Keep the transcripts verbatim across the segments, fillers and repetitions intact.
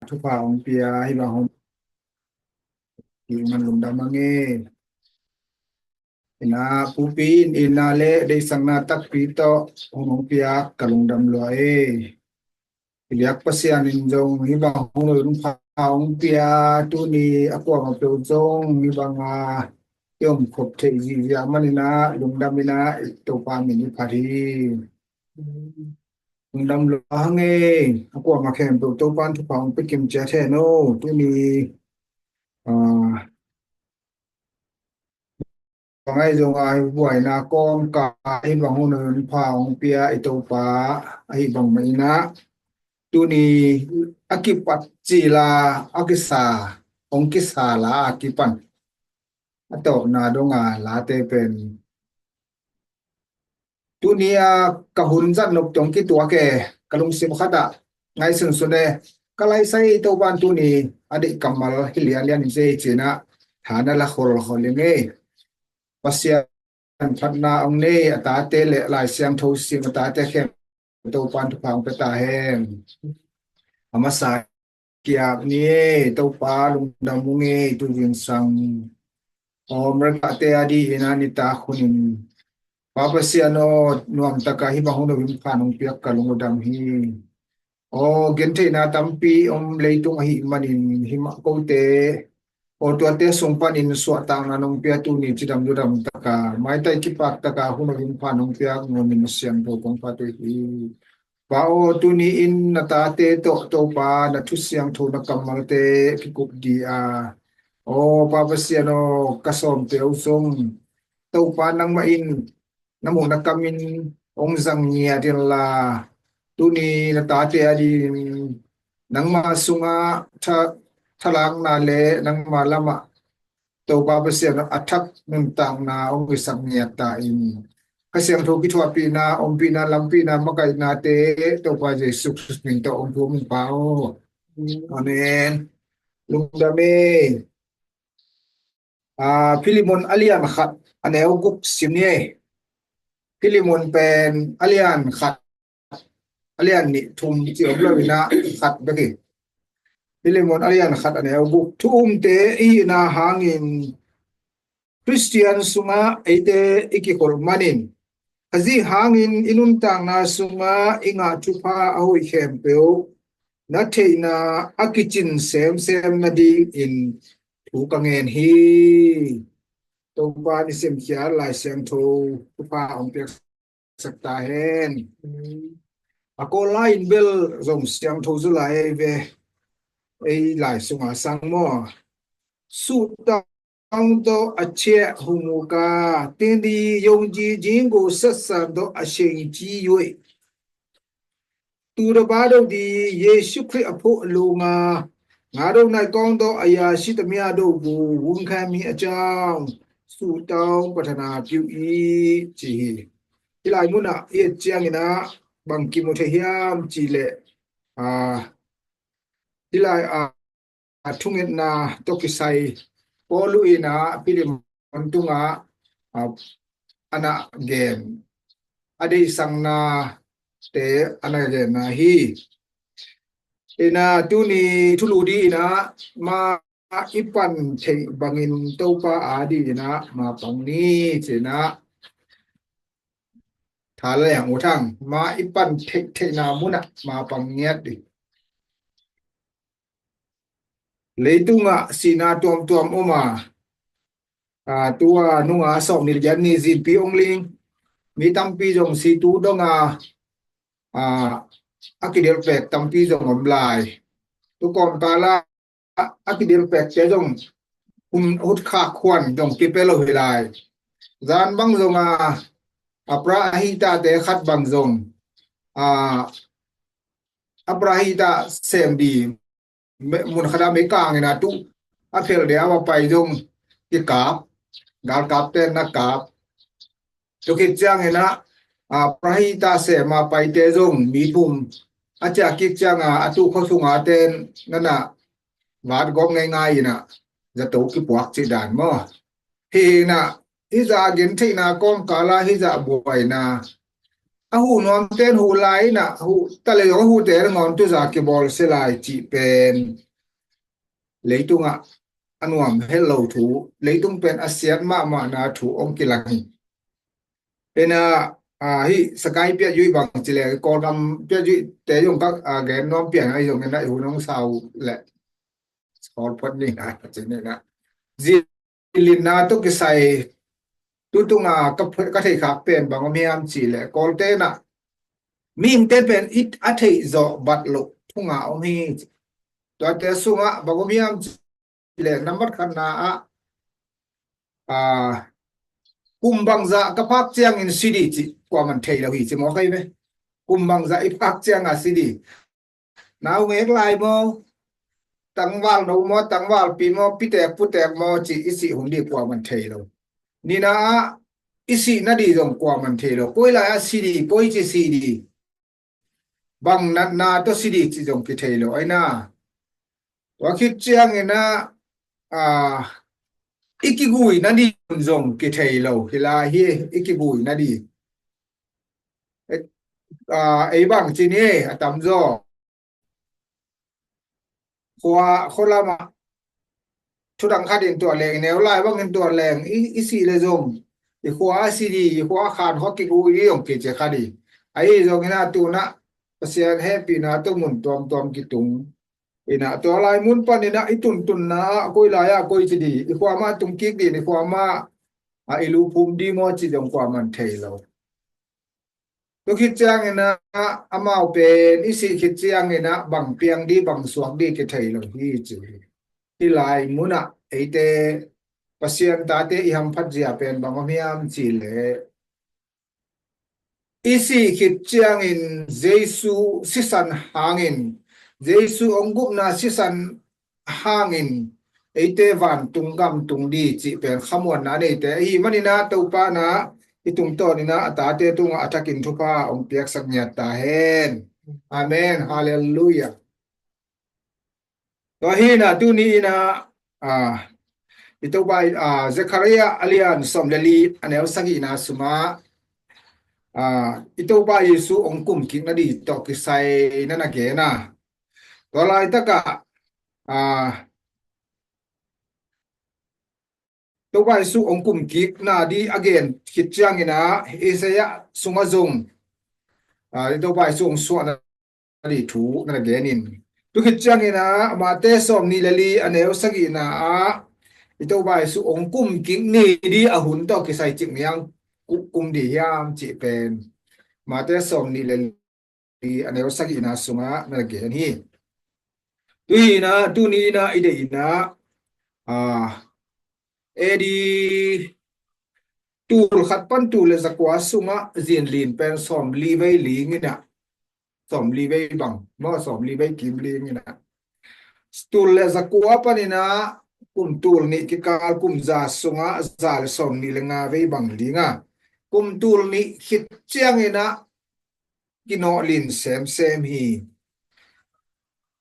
thupha hong pia, hih bang hun i man lungdam a ngei. Ina pupi in ina le deisakna takpi tawh hong hong pia ka lungdam lua e. I biak Pasian in zong hih bang hun hong pia, tuni a kuamah peuh zong hih bang a i om khop theih zihziah man ina lungdam ina Topa min i phat hi. Lungdam lua hang e. A kuamah khempeuh Topa in thupha hong pia kim ciat hen o. Tuni, ah, bang ahi zong a buaina kawmkal hih bang hun hong pha hong pia i Topa ahi bang mah ina tuni a kipat cila a kisa hong kisa la a kipan a tawpna dong a late pen tuni a ka hun zat nop tong kituak e, ka lungsim khat ah ngaihsunsun e, ka laisai Topa in tuni a deih kammal hi lianlian in zei cina tha na la kholkhol ing e. Pasian phatna hong nei a tate le Lai Siangtho sim a tate khempeuh Topa in thupha hong pia ta hen. A masa kiak ni e, Topa lungdam ung e, tu zingsang aw America te a di ina nitak hun in Pa Pasian aw nuamtaka hih bang hun hong pha hong piak ka lungdam hi. Aw gentheihna tampi om leitung ahih manin himah kote aw tuate sung panin suahtakna nong pia tuni cidam ludam taka maitai kipak taka hun hong pha hong piak nuam in Siangtho kong phat uh hi. Pa aw tuni in na tate tawh Topa na thu siangtho na kammalte kikup di a aw Pa Pasian aw ka sawmte uh zong Topa nangmah in na muh na kam in hong zang ngiat inla tuni na tate a dingin nangmah sungah tha, thalakna le nangmah lamah Topa Pasian a thak nuntakna hong kisak ngiat ta in Kha Siangtho kithuahpihna ompihna lampihna makaihnate Topa Jesu Khrist min tawh hong thum ung Pa aw. Amen. Lungdam e. Philemon a lian khat a neu guk sim ni e. Philemon pen a lian khat a lian nih thum ci om lo ina khat bek hi. Philemon a lian khat a neu guk thu umte i hihna hangin Khristian sungah eite i kikholh manin Khazih hangin i nuntakna sungah i ngah thupha a hoih khempeuh na theihna a kicin semsem nadingin thu ka ngen hi. Topa nisimkhiat Lai Siangtho thupha hong piaksak ta hen. A kawl lai in bel zong siangtho zu lai ei ve. Ei lai sunga sang maw? Suhtang tawh a chiah humuka tini yongji jingo satsan tawh a sengji yue. Tuda ba do di Yesu Khrih a phoh lunga nga do nai kong do a ya si tamia do gu wun kha mi a chang su tau pathana piu i ci hi. Hilai muna i a chiang ina bang kimu thei hiam ci le a hilai a a thungetna tawh kisai Paulu ina Philemon tunga a ana gen a deisakna te ana genna hi. Ina tuni thulu di ina ma i pan theih bangin Topa a di ina ma pang ni cina tha le ang u thang ma i pan theih theihna muna ma pang ngiat di. Leitungah sihna tuamtuam om a, tua nunga sawm ni lian ni zinpi ong ling mi tampi zong situ donga a kidelpek tampi zong om lai. Tu kawmkala a kidelpekte zong hun hutkhak huan zong kipia lo hi lai. Zan bang zonga a pra a hitate khat bang zong a a pra hita sem di mun khata mei kangina tu a phel de a va pai zong kikap galkapte na kap. Tukit ciangina a pra hita sem a paite zong mi phum a ciakik cianga a tu kho sunga ten nana vat gawp ngeingai ina zato kipuak cih dan maw? Hi ina hizah gentheihna kawmkala hizah buaina a huh nuamte in huh lai in ah, huh ta le zong a huhte in a ngawn tuza kibawl se lai cih pen leitungah a nuam het lo thu, leitung pen a siat mahmahna thu hong kilang hi. Pen a, a, hih Sakai Piat Yui bang ci le, Kawlgam Piat Yui te zong ka, a, gen nuam pian ahi zongin ah i hun hong sau le. Sawl phot ni na, ci ni na. Zi linna tawh kisai tutunga ka, ka theih khak pen bang om hiam cih leh Kawlte in ah mihingte pen i a theih zawh bat loh thu nga om hi. Tuate sungah bang om hiam cih leh nambat khatna ah, ah, kum bangzah ka phak ciangin si dih cih kuaman thei lo hi ci maw, kei ve. Kum bangzah i phak cianga si dih. Nau ngek lai maw, tangval no maw, tangvalpi maw, pitek putek maw cih i sih hun dih kuaman thei lo. Nina ah i sih nadih zong kuaman thei lo. Koi lai ah si dih, koi ci si dih, bang natna tawh si dih cih zong kithei lo ahi na. Tua khit ciangin ah, ah, i kigui nadih zong kithei lo. Hi lai hi, i kigui nadih. Eh, ah, ei bang ci ni, a tamzaw. Khua, khua lamah thudang khat in tuah leng, i neu lai bangin tuah leng, i, i sih le zong i khua a si dih, i khua a khan khua kigui dih zong kici kha dih. Ahi zongin ah tu-in ah Pasian hehpihna tawh mun tuamtuam kitung. In ah tua lai mun panin ah i tuntunna ah koi lai ah koi ci dih, i khua mah tung kik dih, i khua mah a i luphum dih maw cih zong kuaman thei lo. Tu khit ciangin ah amau pen i sih khit ciangin ah bang piang dih, bang suak dih kithei lo hi ci hi. Hih lai munah eite Pasian tate i hamphat zia pen bang om hiam cih leh i sih khit ciangin Jesu sisan hangin, Jesu hong gupna sisan hangin eite vantung gam tung dih cih pen khamuanna neite ahi manin ah Topa in ah i tungtawnin ah a tate tungah a thakin thupha hong piaksak ngiat ta hen. Amen. Halleluiah. Tua hi in ah tuni in ah, ah, i Topa, ah, Zekhariah a lian sawm le li a neu sagihna sungah, ah, i Topa Jesu hong kum kik nadih tawh kisai na na gen a. Tua laitakah, ah, Topa Jesu hong kum kik nadih a gen khit ciangin ah Isaiah sungah zong, ah, i Topa Jesu hong suahna dih thu na na gen in. Tu khit ciangin ah Mate sawm nih le li a neu sagihna ah i Topa Jesu hong kum kik ni dih a hun tawh kisai cik niang ku-, kum dih hiam cih pen Mate sawm nih le li a neu sagihna sungah na na gen hi. Tu hi in ah, tuni in ah i deih in ah, ah, A D tul khat pan tul le zakua sungah zinlin pen sawm li vei ling in ah, sawm li vei bang maw, sawm li vei kim ling in ah, tul le zakua panin ah kum tul nih kikal kum za sungah za le sawm nih le nga vei bang ling a, kum tul nih khit ciangin ah kinawhlin semsem hi.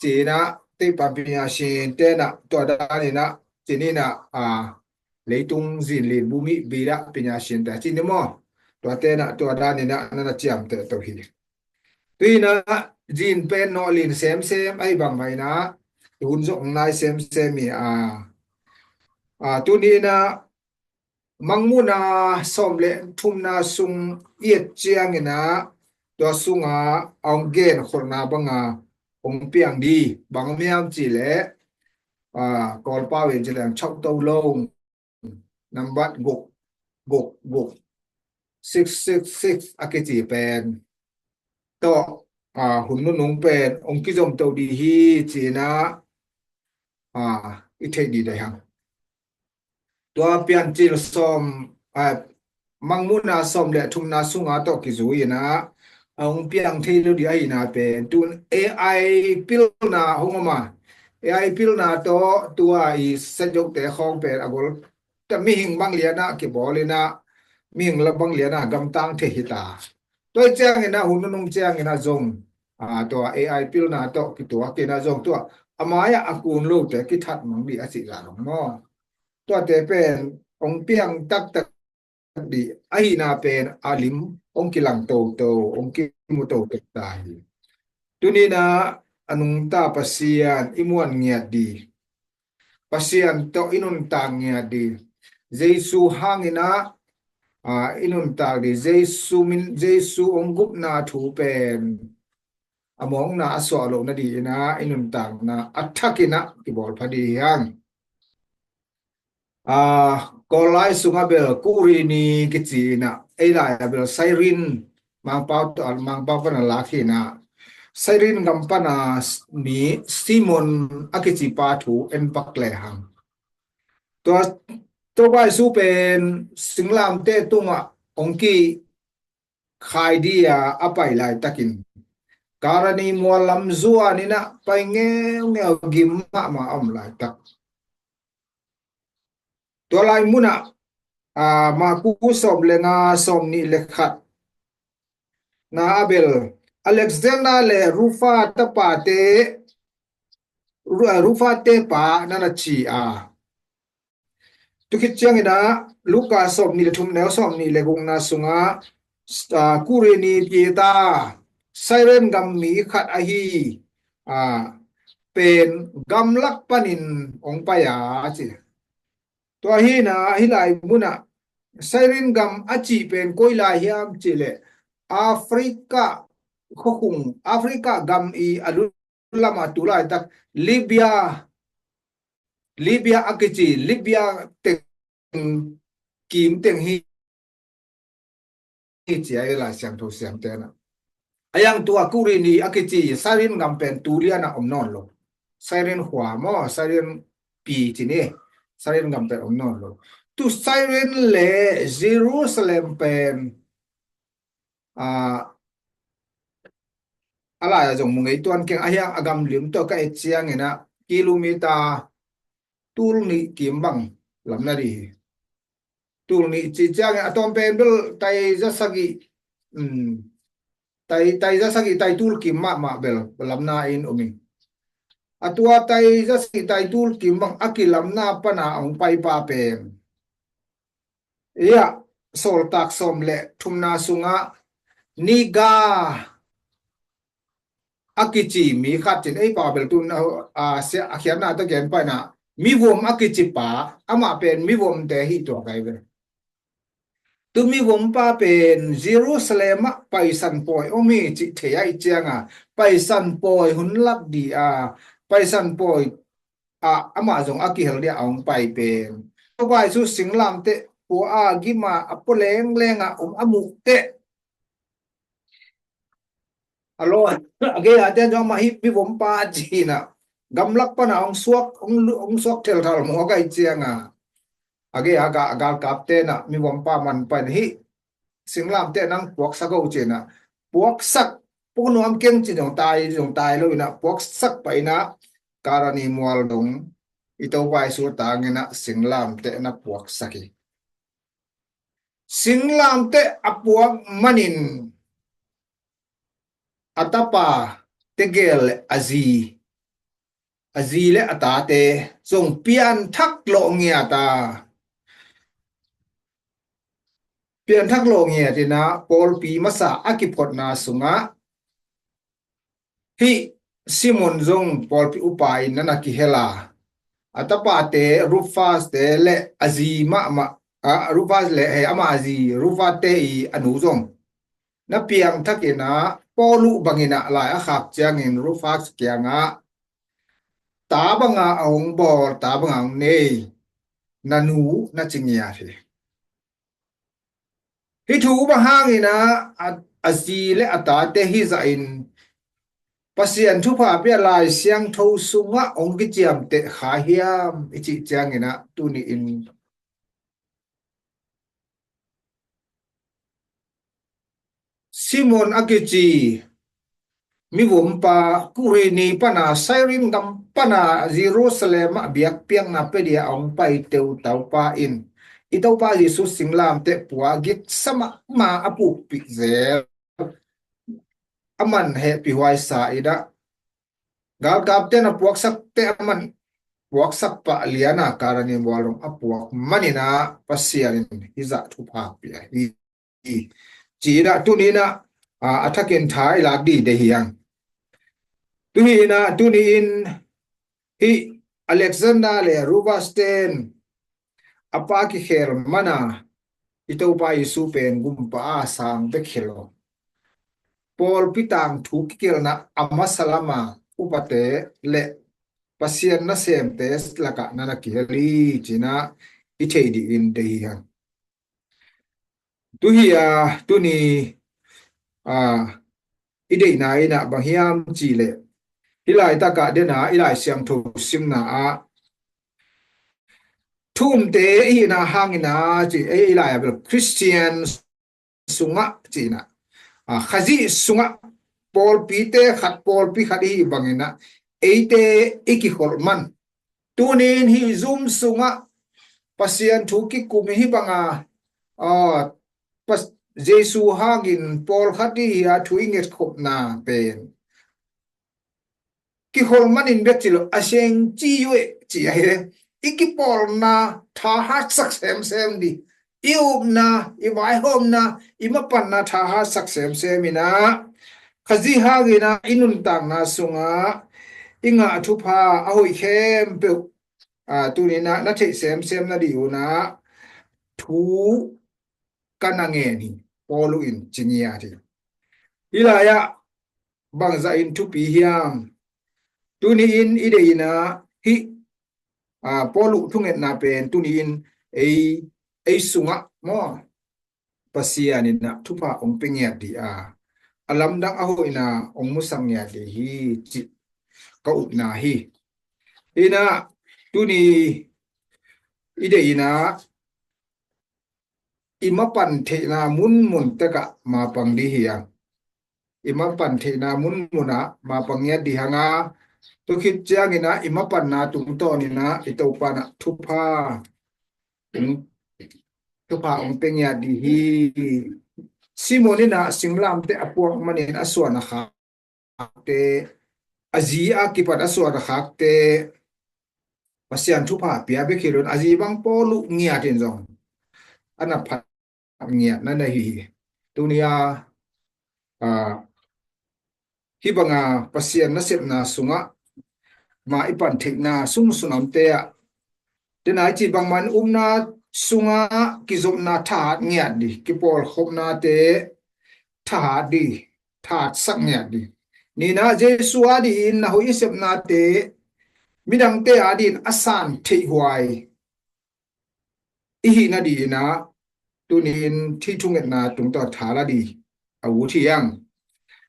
Ci-in ah teipan pinya sin ten ah tua dan in ah, ci-in ah, a, leitung zinlin bumi bida pinya sin te ci ni maw? Tua ten ah tua dan in ah na na ciamteh to hi. Tu in ah zin pen nawhlin semsem ahi bangmah in ah, hun zong nai semsem hi a. A, tuni in ah Mangmuhna sawm le thumna sung i et ciangin ah, tua sungah a hong genkholhna banga hong piang dih, bang om hiam cih leh, ah, Kawlpau in ci leng chauh to lo, nambat guk, guk, guk, six six six a kici pen tawh, ah, hun nunung pen hong kizom to dih hi ci-in ah, ah, i theih dih dai hang. Tua Piancil sawm, ah, Mangmuhna sawm le thumna sunga tawh kizui in ah, a hong piang thei lo dih ahihna pen tun A I pilna hong om a, A I pilna tawh tua i set yote khawng pen a gol ta, mihing bang lian ah kibawl in ah, mihing la bang lian ah gamtang thei hi ta. Tua hi ciangin ah, hun nunung ciangin ah zong, ah, tua A I pilna tawh kituak in ah zong tua a mai-ah a kun lote kithat mang dih a cih zah dong maw? Tuate pen hong piang taktak dih ahihna pen a lim hong kilang toto, hong kimu toto ta hi. Tuni-in ah a nungta Pasian i muan ngiat ding, Pasian tawh i nuntak ngiat ding, Jesu hangin ah, ah, i nuntak ding, Jesu min, Jesu hong gupna thu pen a mawkna a suah loh nadingin ah i nuntakna a thakin ah kibawl pha ding hi hang. Ah, Kawl lai sungah bel Kurini kici-in ah, ei lai ah bel Cyrene, Mangpau tawh, Mangpau pan a lak hi-in ah, Cyrene gam pan a s-, mi Simon a kici pa thu en pak lehang, tua, tua pa Jesu pen singlamteh tungah hong ki khai ding a, a pai laitakin Karani mual lam zuanin ah pai ngeungeu, gim mahmah a om laitak. Tua lai munah, ah, Marku sawm le nga, sawm nih le khat na ah bel Alexander le Rufa tapate, Ru-, Rufa te pa na na ci a, tu khit ciangin ah Luka sawm nih le thum, neu sawm nih le gukna sungah, ah, Kurini Peter, Cyrene gam mi khat ahi, ah, pen gamlak panin hong pai a ci. Tua hi-in ah hih lai munah Cyrene gam a cih pen koi lai hiam cih leh Africa khuakhung, Africa gam i a lu lamah tu laitak Libya, Libya a kici, Libya teng kim teng hi, hi ci a, ei Lai Siangtho siamte na. A yang tua Kurini a kici Cyrene gam pen tu lian ah om nawn lo. Cyrene khua maw, Cyrene pi ci ni, Cyrene gam pen om nawn lo. Tu Cyrene le Jerusalem pen, ah, a lai ah zong mu ngei tuan keng, a hiang a gam lim tawh ka et ciangin ah kilometer tul nih kim bang lamna ding hi. Tul nih ci ciangin a tawm pen bel tai za sagih, um, tai, tai za sagih, tai tul kim mahmah bel lamna in om hi. A tua tai za sagih, tai tul kim bang a kilamna pan a hong pai pa pen, ia, Sawltak sawm le thumna sungah Niger a kici mi khat ci-in, ei pau bel tun, a, a sia-, a khiatna tawh gen paina, mivom a kici pa, amah pen mivomte hi tua kai ve. Tu mivom pa pen Jerusalem ah Paisan pawi om hi cih thei ahih ciangin, Paisan pawi hun lak ding a, Paisan pawi ah amah zong a kihel ding a hong pai pen, Topa Jesu singlamteh pua a, gim a, a pua lengleng a om a muh teh, a law, a gei a te zong amah hih mivompa ci-in ah gamlak pan a hong suak, hong lu-, hong suak thelthal mawk ahih ciangin, a gei a ga-, galkapte in ah mivompa man paina, hih singlamteh nang puaksak o ci-in ah, puaksak, pua nuam keng ci-in zong tai, zong tai lo-in ah puaksak pah-in ah, Karani mual dong i Topa Jesu tangin ah singlamteh na puaksak hi. Singlamteh a puak manin a tapa tegel le a zi, a zi le a tate zong pianthak lawh ngiat a, pianthak lawh ngiat in ah pawlpi masa a kiphotna sungah hih Simon zong pawlpi upa in na na kihel a, a tapate Rufus te le a zi mahmah, a, Rufus le, he, ama zi Rufus te i a nu zong na piangthak in ah, Paul uh bangin ah lai a khak ciangin Rufus kiangah, ta banga a hong bawl, ta banga hong nei, na nu na ci ngiat hi. Hih thu bang hangin ah, a, a zi le a tate hi zahin Pasian thupha pia Lai Siangtho sungah hong kiciamteh kha hiam i cih ciangin ah, tuni-in Simon a kici mivompa Kurini pana, Sairin gam pana Jerusalem ah biakpiakna pia dia a hong pai teu Topa in, i Topa Jesu singlamteh pua giksa mahmah a pukpih zel, a man hehpihhuai sa in ah, galkapte na puaksak teh a man puaksak pah lian a, Karani mual dong a puak manin ah Pasian in hih zah thupha pia hi. ci-in ah tuni-in ah, a, a thakin tha i lak ding deih hi hang. Tu hi-in ah tuni-in hih Alexander le Rufus ten a pa kikhel man a, i Topa Jesu pen gumpa a sang bek hi lo. Pawlpi tangthu kigelhna a masa lama upate le Pasian nasemte lakah na na kihel hi ci-in ah i thei dingin deih hi hang. Tu hi a, tuni, a, i deihna in ah bang hiam cih leh, hih laitakah den a, i Lai Siangtho simna ah thu umte i hihna hangin ah ci, ei, i lai a bel Khristian sungah ci-in ah, a, Khazih sungah pawlpite khat, pawlpi khat i hih bangin ah eite i kikholh man. Tuni-in hih Zoom sungah Pasian thu kikum hih banga, a, Pas-, Jesu hangin pawlkhat i hi a thu i ngetkhopna pen kikholh manin bek ci lo, a seng ci uh e ci a hi. I kipawlna thahatsak semsem ding, i upna, i vaihawmna, i mapanna thahatsak semsem in ah, Khazih hangin ah i nuntakna sungah i ngah thupha a hoih khempeuh, a, tuni-in ah na theih semsem nading un ah thu ka na ngen hi. Paul in ci ngiat hi. Hih lai-ah bangzah in thupi hiam? Tuni-in i deihna hih, a, Paul thungetna pen tuni-in ei, ei sungah maw, Pasian in ah thupha hong pia ngiat ding a, a lamdang a hoihna hong musak ngiat ding hi cih ka upna hi. In ah tuni i deihna i mapan theihna munmun tekah mapang ding hi a, i mapan theihna munmun ah mapang ngiat ding hi hang a, tua khit ciangin ah i mapanna tungtawn in ah i Topa in ah thupha hong, thupha hong pia ngiat ding hi. Simon in ah singlamteh a puak manin a suan a khak te, a zi a kipat a suan a khak te, Pasian thupha pia bek hi lo in a zi bang Paul ngiat in zong a na phat ngiat na na hi hi. Tuni a, a, hih banga Pasian nasepna sungah ma i pan theihna sungsunamte ah, den a i cih bangman upna sungah kizopna thahat ngiat ding, kipawlkhopnate thahat ding, thahatsak ngiat ding. Nihna, Jesu adingin na hoih i sepnate midangte adingin a san theihhuai i hih nadingin ah tuni-in hih thungetna tungtawn tha la ding a ut hi hang.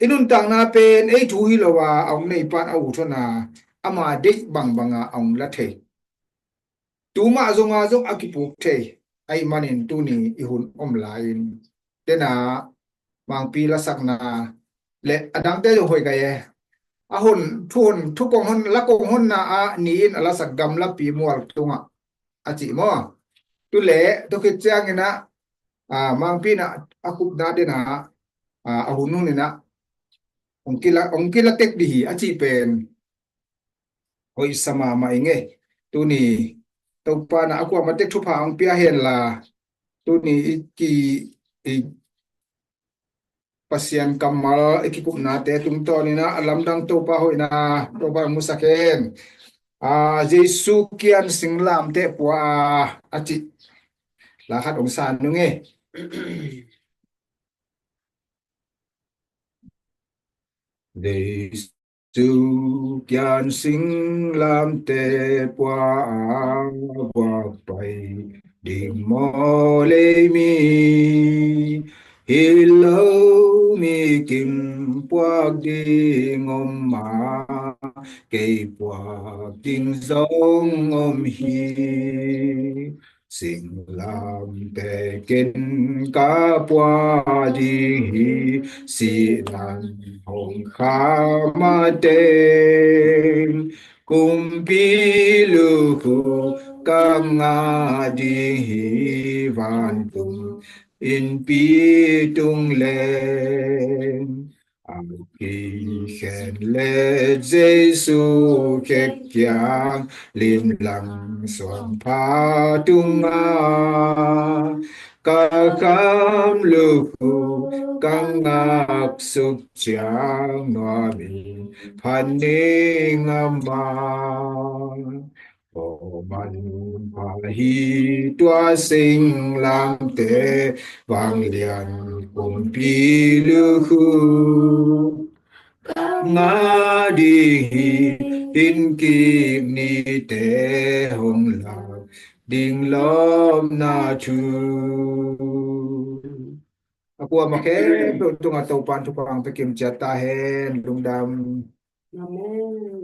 I nuntakna pen ei thu hi lo a, a hong neipa in a ut hon a, ama deih bangbang a a hong la thei. Tu mah zong a zong a kipuk thei ahih manin tuni i hun om lai-in, den a Mangpi lasakna le a dangte zong hoih kei e. A hun, thu hun, thu kong hun, la kong honna ah ni-in a lasak Gamlapi mual tungah a cih maw. Tu leh, tu khit ciangin ah, a, Mangpi in ah a kupna den a, a, a hun hun in ah hong kila, hong kila tek ding hi a cih pen hoih sa mahmah ing e. Tuni Topa in ah a kuamah tek thupha hong pia hen la, tuni i ki, i Pasian kammal i kikupnate tungtawn in ah a lamdang Topa hoihna Topa in hong musak hen. A, Jesu kiang singlamteh pua a, a cih la khat hong san nung e. Jesu kiang singlamteh pua a, guak pai ding mawlei mi hi lo, mi kim puak ding om a, kei puak ding zong om hi. Singlamteh ken ka pua ding hi, sihna hong kham mateng, kumpi lukhu ka ngah ding hi, vantung innpi tung leng. A kikhen let Jesu khek kiang limlang suangpha tungah, Ka kham lukhu ka ngak suk ciang nuam in phat ning a man. Aw manpha hi tua singlamteh vanglian kumpi lukhu. Ka ngak ding hi, hinkik nite hong lak ding lawpna thu. A kuamah khempeuh tungah Topa'n thupha hong pia kim ciat ta hen. Lungdam. Amen.